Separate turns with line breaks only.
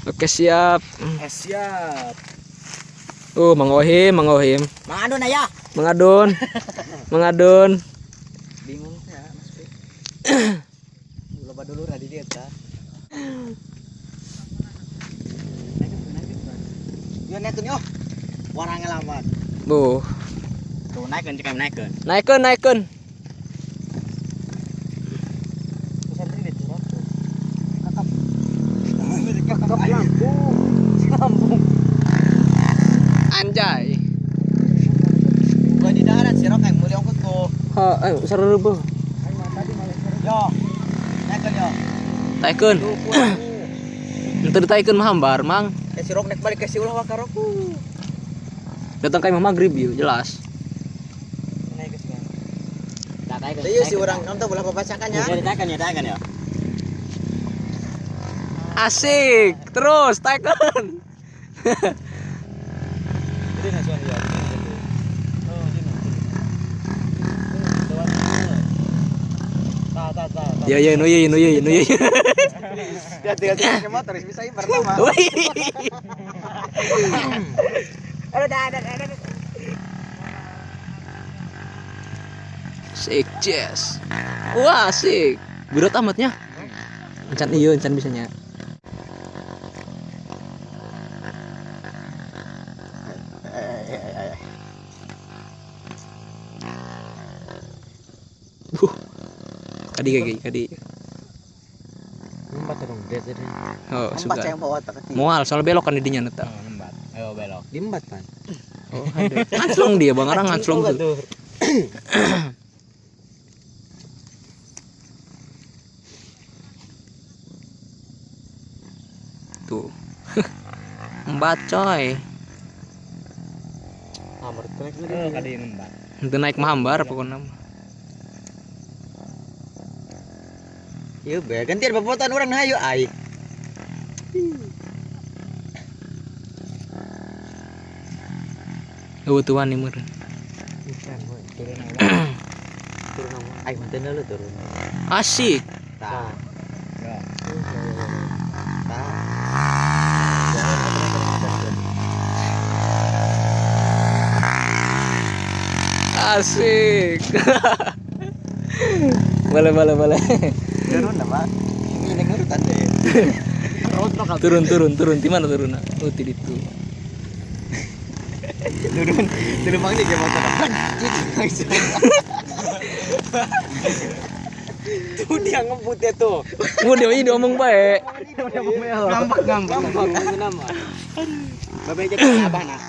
Oke siap.
Siap.
Mang Ohim, Mang Ohim.
Mang Adun aya.
Mang Adun. Mang Adun.
Bingung ya Mas P. Loba dulu radi dia ta. Yo naikeun yo. Warangnya lambat.
Bu.
Tuh naikeun cek naikeun.
Naikeun, naikeun.
Kakap lampu. Lampu.
Anjay.
Gua di darat si rok yang mulia ongkot tuh.
Ha, seru bu.
Yo. Naikeun yo.
Taikeun. Henteu ditaikeun mah hambar, Mang.
Si rok naik balik ke si ulah wakaroku.
Datang ka imah maghrib ieu, jelas.
Naik ke sini. Iya si orang nonton bola papacakan ya. Ditaikeun ya, taikeun ya.
Asik, terus taikeun. Ya ya nu ye nu ye nu ye.
Dia tinggal pakai motor bisa pertama. Ada.
Asik, yes. Wah, asik. Berat amatnya. Encan iya, encan bisanya. Kadi kadi kadi.
Nembat dong, dia.
Oh,
Empat
suka.
yang bawa tak kecil.
Mual soal belok kan didinya neta.
Oh, nembat. Ayo belok. Dimbat kan.
Oh, ada. Nganclong dia, Bang Arang nganclong tuh. Tuh. Embat coy.
Oh, kadi nembat.
Henteu naik mah hambar pokokna mah.
Yuk, be gantian papotan orang nah yuk ai.
Eueuh tuan nih meureun.
Turun turun
Ai mantan lu turun.
Asik.
Tah.
Ya.
Tah.
Asik. Boleh boleh boleh.
Turun nama. Ini ngurutan deh.
Turun turun turun. Di mana turun? Oh, di ditu.
Turun, turun bang nih gimana?
Tuh dia ngebut ya tuh.
Wah, dia ini diomong bae.
Ngambek ngambek.
Ngambek nama.
Babe aja abah nah.